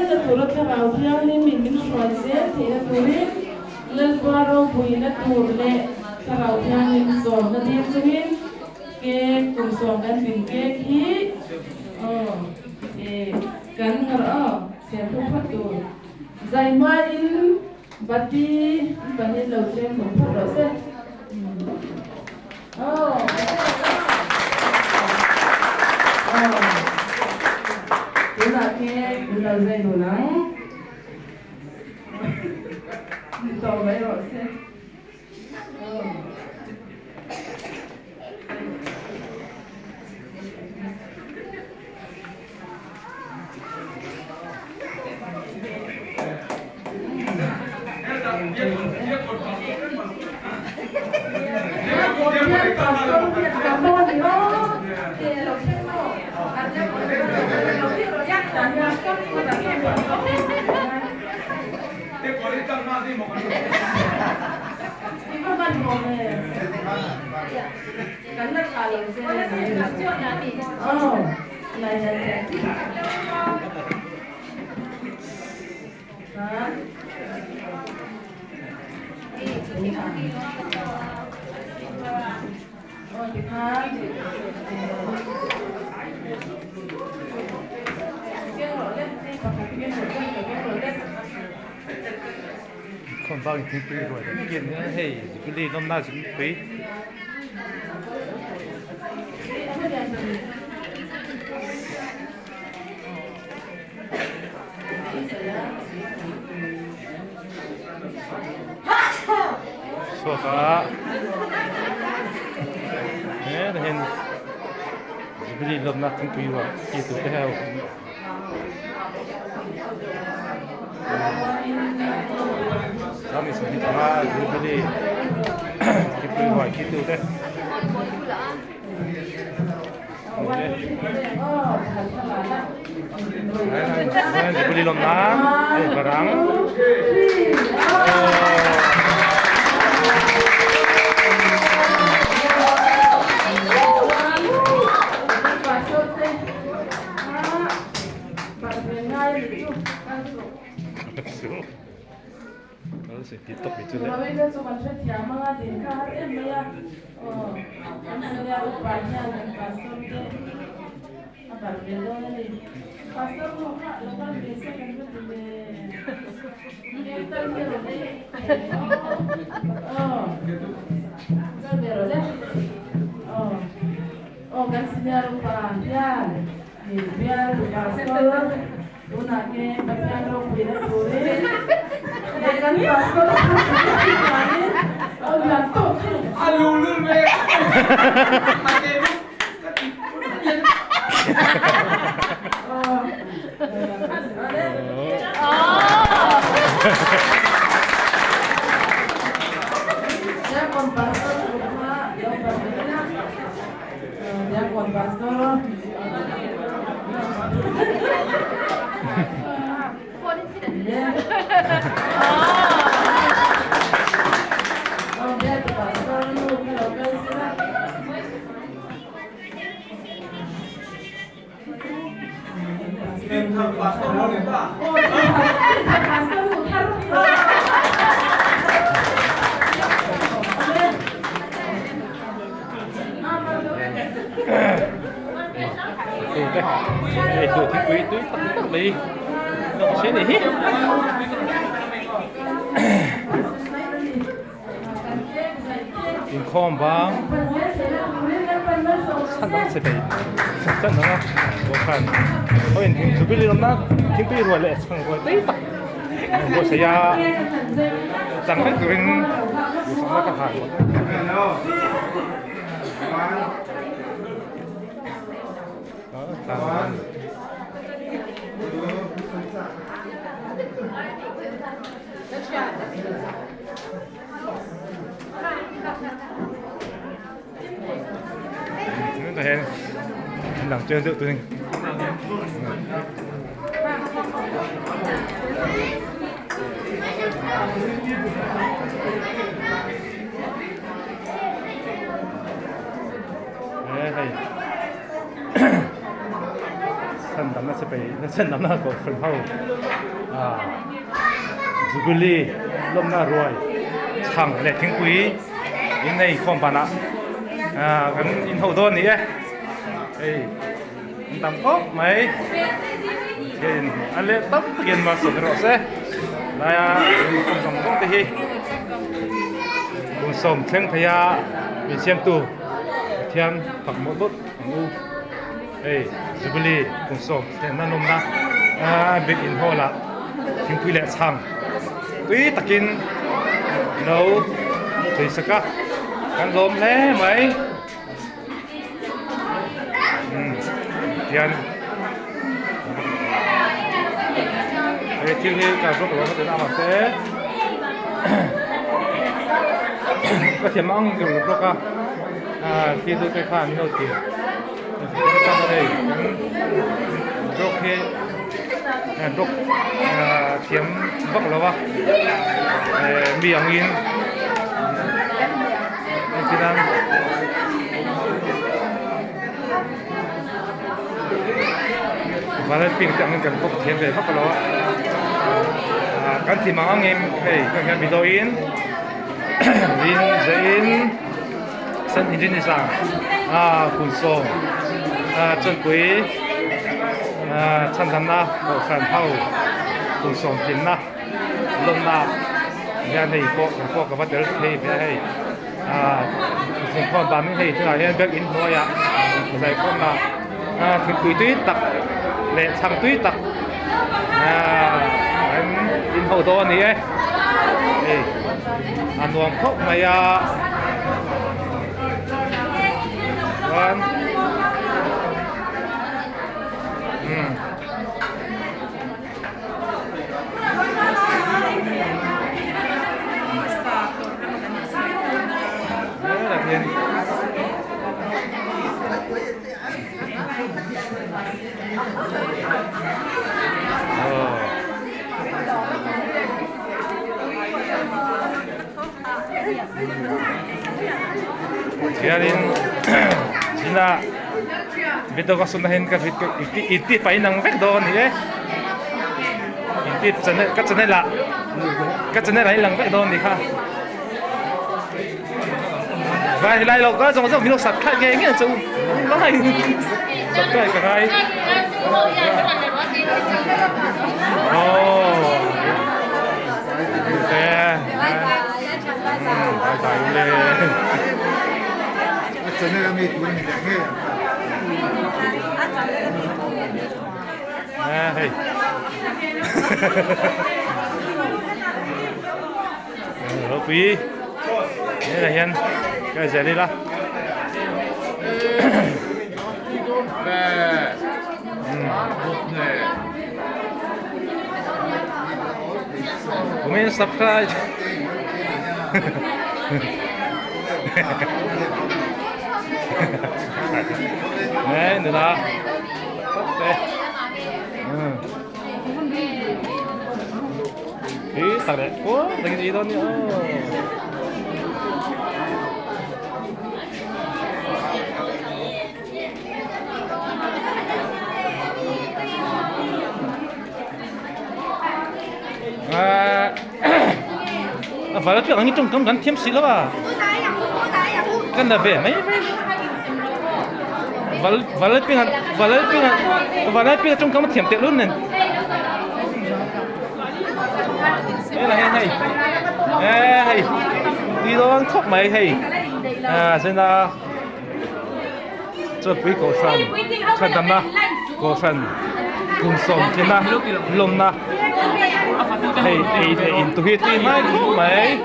zelna tura Thlarau Thianghlimin min hruai zel theihna turin Lalpa ropuina tur leh Thlarau Thianghlim sawmna dil chungin cake kum sawm kan tlin cake hi aw eh kan ngarh aw siam phawt phawt tur zai hmain Bati an panin lo cheng phawt phawt rawh se aw aw tunah cake min lo zai dun ang. Ni tawh mai rawh se. Khawm vangin thingpui ruai kan kian nia hei jubilee lawmna zingpui. Chhuak a he hen jubilee lawmna thingpui ruai ki tu te ho. Sami 25 jubilee thingpui ruai ki tu te. Jubilee lawmna a inbar ang. Mawina chu kan hrethiam anga din kha har em mai a, aw kan senior upa hian kan pastor te a barh ve dawn a ni. Pastor ho kha lo kal ve se kan va ti ve. Eng tal hi rawn ei aw kal ve rawh le. Aw aw kan senior upa hian bial pastor Tunah ke Pathian ropuina turin leh kan pastor chuanin a lian tawk kha ni. A luhlul ve a ke chu ka ti Diakon pastor kha lo Diakon pastor. Dinthar pastor lo ni ta. Ei tur thingpui tui tak tak mai ka hria ni hi. Inkhawm bang chhan ang che thei chan ang a dawhkan ho in thing jubilee awm na thingpui rual leh chhang rual tei tak an buatsaih a chang vek turin duhsakna ka hlan Tah hian an lang chiang deuh tûn a ni. He hei chhan damna che. sipai chhandamna kohhran ho ah jubilee lawmna ruai chhang leh thingpui in nei khawm banah ah kan inho dawn a ni e hei an tam khawp mai hian a leh tam takin malsawm rawh se laia inkhawm zawng zawng te hi kum sawm thleng thei a insiamtu Pathian fak mawlh mawlh ang u. Hei Jubilee kum sawm thlenna nawmna a bik in hall ah thingpui leh chhang tui takin lo chei sak a kan lawm hle mai umm tian he thil hi ka zawk lo ka ti na mahse ka thiam ang ka ru bawk a ah thil te khan min lo ti. Block hi block thiam vak lo a mi angin engtin a vanlalping te angin kan block thiam ve vak lo a kan ti mang angin hei kan hian mizoin min zeiin. San Indonesia a kun sawm a chawnpui a chhandamna kohhran ho kun sawm tlinna lawmna hian hei pawh kan pawh ka va tel thei ve a hei a zingkhawm dan in hei tunah hian biak in hnuaiah zaikhawmna a thingpui tui tak leh chhang tui tak a an inho dawn a ni e hei a nuam khawp mai a chuan umm Khianin china video ka sun ahin ka i ti fai nang vek dawn a ni e in ti channel ka channel ah ka channel ah i lang vek dawn a ni kha vai lai lo ka zawng zawng min lo subscribe nge nge chu lai subscribe ka ngai oh te bye bye le à hey Ropui helai hian ka zel ila Comment subscribe Nè, nữa đó. Ừ. Ý, tao đẹp quá, đừng gì đâu nhá. À, phải là chuyện anh trong cấm gắn thiêm xí lắm à. Cái là về mấy mấy. Val val ping val ping val ping trong cấm thiêm tiệt luôn nè. Đây là hei hei hei đi đó khóc mày hei à xem nào chawlhpui kohhran chhandamna kohhran kum sawm tlinna lawmna hei ei leh in tu hi tui hnai khawp mai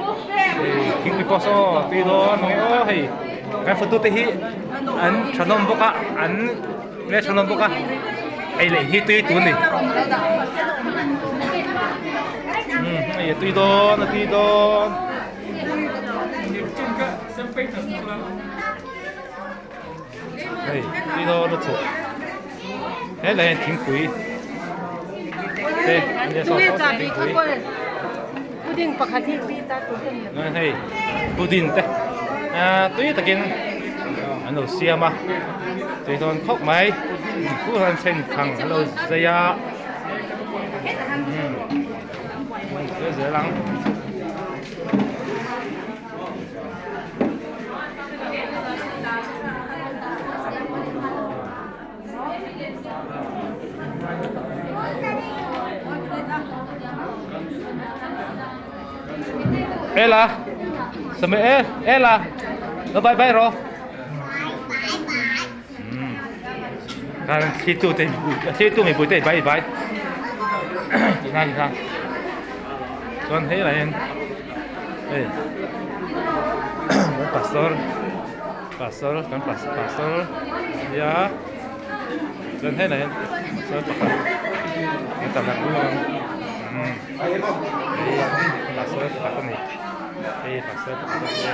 thingpui pawh saw tui dawn ang e aw hei kan photo te hi an thahnawm bawk a an nge thahnawm bawk a ei leh in hi tui tur a ni umm hei a tui dawn a tui dawn. Hei tui dawn a chhuah helai hian thingpui te ania saw saw thingpui hei pudding te ah tui takin an lo siam a tui dawn khawp mai. Khuan sen thang a lo zai a umm zai zel ang. Ella sawm e Ella lo bye bye rawh kan thlitu te thlitu mipui te bye bye tih kha tih kha chuan hei lah hian hei pastor pastor kan pastor nia chuan hei lah hian pastor pakhat an tam ang umm hei pastor pakhat a ni hei pastor pakhat a ni a.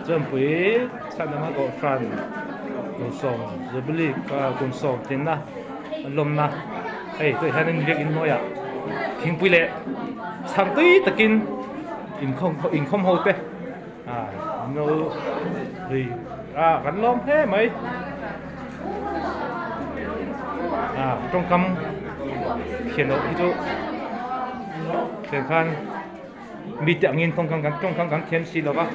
Chuanpui chhanama kohhran kum sawm jubilee kum sawm tlinna an lawmna hei tui hianin biakin hnuaiah thingpui leh chhang tui takin inkhawm inkhawm ho te ah no lui ah kan lawm hle mai ah tawngkam thian loh hi chu thian khan. Mite angin tawngkam kan tawngkam kan thiam si lo va,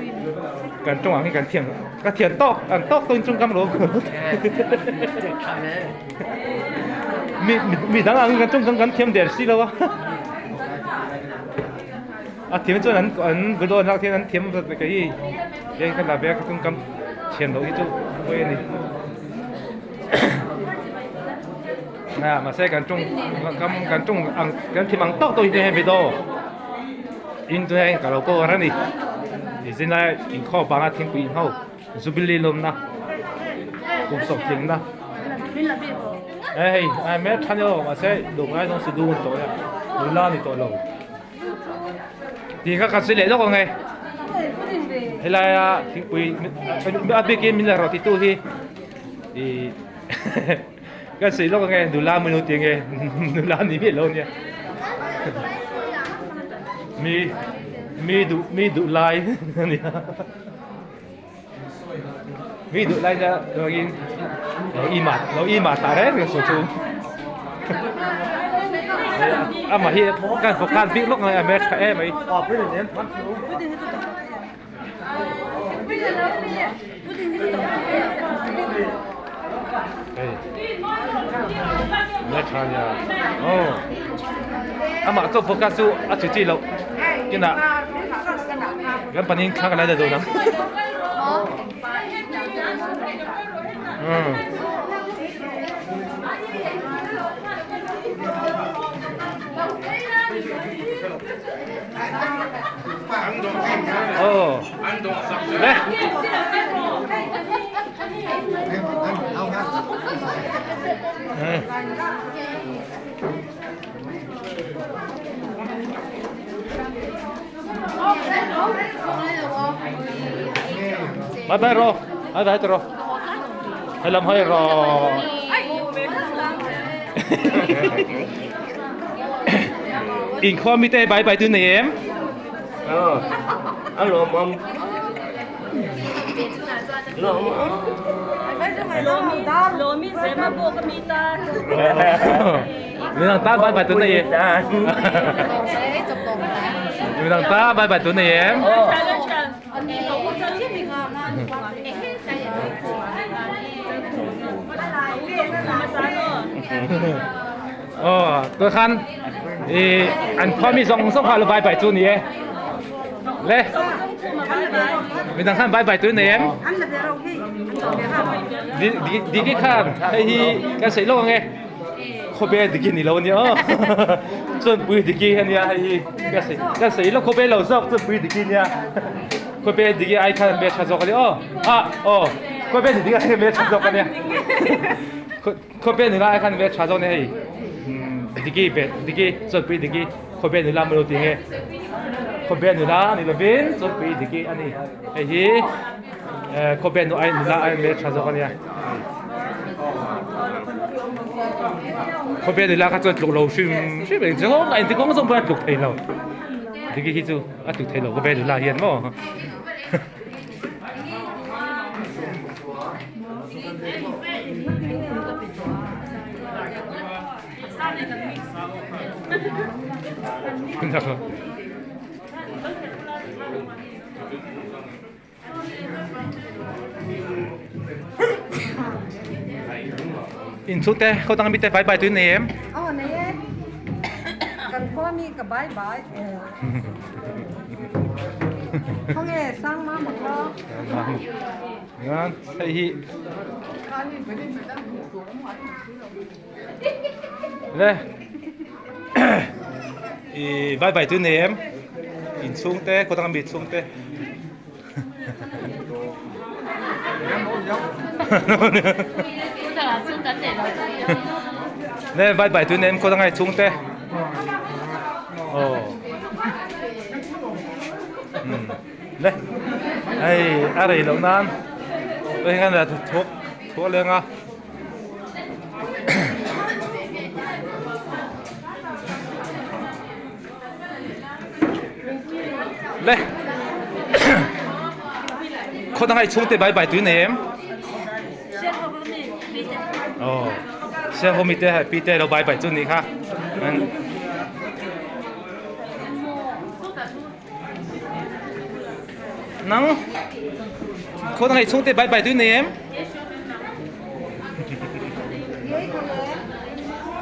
kan tawng ang hi kan thiam ka thiam tawk an tawk tawkin tawngkam lo mi mi dang angin kan tawngkam kan thiam der si lo a a thiam chuan an an video an lak hian an thiam zat ka hi heng kha la ve a ka tawngkam thiam loh hi chu pawi a ni. À, mahse kan ṭawng kan kan ṭawng ang kan thim ang tawk tawk hi hei video in chu hei ka lo cover a ni ti zin lai inkhawm vanga thingpui in ho jubilee lawmna kum sawm tling na e hei a hmel tha ni aw mahse duh ngai zawng si dun tawh a nula ni tawh lo tih kha ka sawi leh lawk ang e helaia thingpui a bikin min la rawh titu hi ih. Ka sawi lawk ange nula maw tih ange nula ni miah lo ania mi mi duh mi duh lai ania mi duh lai nia chuangin lo i mah lo i mah tah reng reng sawi chu amah hi kan fawk bik lawk ange a hmeltha em mai. Amah chu focus chu a chi chi loh kinah kan panin thla kan la la dawn ang. Ờ. Đây. Ừ. Bye bye ro. Bye bye ro. Hay làm hơi ro. Inkhawm mite bai bai tu nei em? Ờ, a lawmawm. Lawmawm. Midang tan bai bai tu nei em? Midang tan bai bai tu nei em? Aw tuah khan i an khuami zong zong kha lo bai bai cu ni e le midang khan bai bai tu nei em diki khan hei hi kan sei lo ange khawbe diki ni lo ni aw chuan pui diki ania hei hi ka sei ka sei lo khawbe lo zawk chuan pui diki nia khawbe diki ai khan me tha zawk ani aw a aw khawbe diki ai me tha zawk ania Khawbel nula ai khan ve tha zawk nia hei Diki ve Diki Chawnpui Diki Khawbel nula maw lo ti nge Khawbel nula ni lovin Chawnpui Diki a ni hei hi Khawbel nu ai nula ai ve tha zawk a nia. Khawvel nula kha chuan tluk lo hrim hrim eng chu a inti kawng zawng pawh a tluk thei lo. Diki hi chu a tluk thei lo khawvel nula hian maw. Inchhungte khaw dang mite bai bai tui nei em? Aw nei e. Kan khua mi ka bai bai. Khawnge sang ma ma kha. Ngan hei hi. Le. I vai bai tui nei em? Inchhungte khaw dang mi chhungte. Nè vai bai tui nem ko dangai chhungte. Oh. Le. Hei a rei loh nan hei hian a thuak thuak leng a. Le khaw dang ai chhungte bai bai tui nei em? Oh, sia ho mi te hai pi te lo bai bai chu ni kha. Nang khaw dang ai chhungte bai bai tui nei em?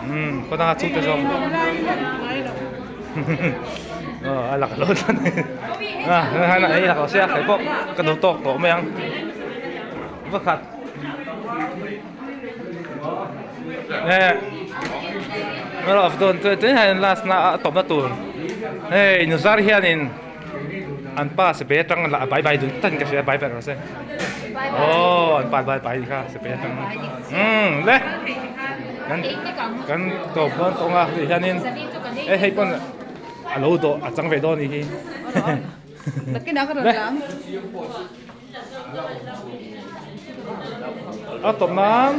Hmm, khaw dang a chhungte zawng. Ờ, a lak lo tlat a han ei lak lo sia kei pawh ka duh tawk tawh mai ang va khat eh of dawn chu tun hian last na a tawpna tur hei nuzar hianin an pa sipai atang la bai bai dun tan ka hria bai bai rawh se aw an pa bai bai kha sipai atang umm le kan kan tawp dawn tawng a tih hianin e hei pawn a lo dawh a chang ve dawn a nih hi le a tawp nan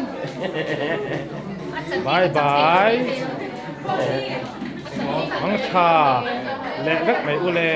bye bye mang tha leh vek mai u le.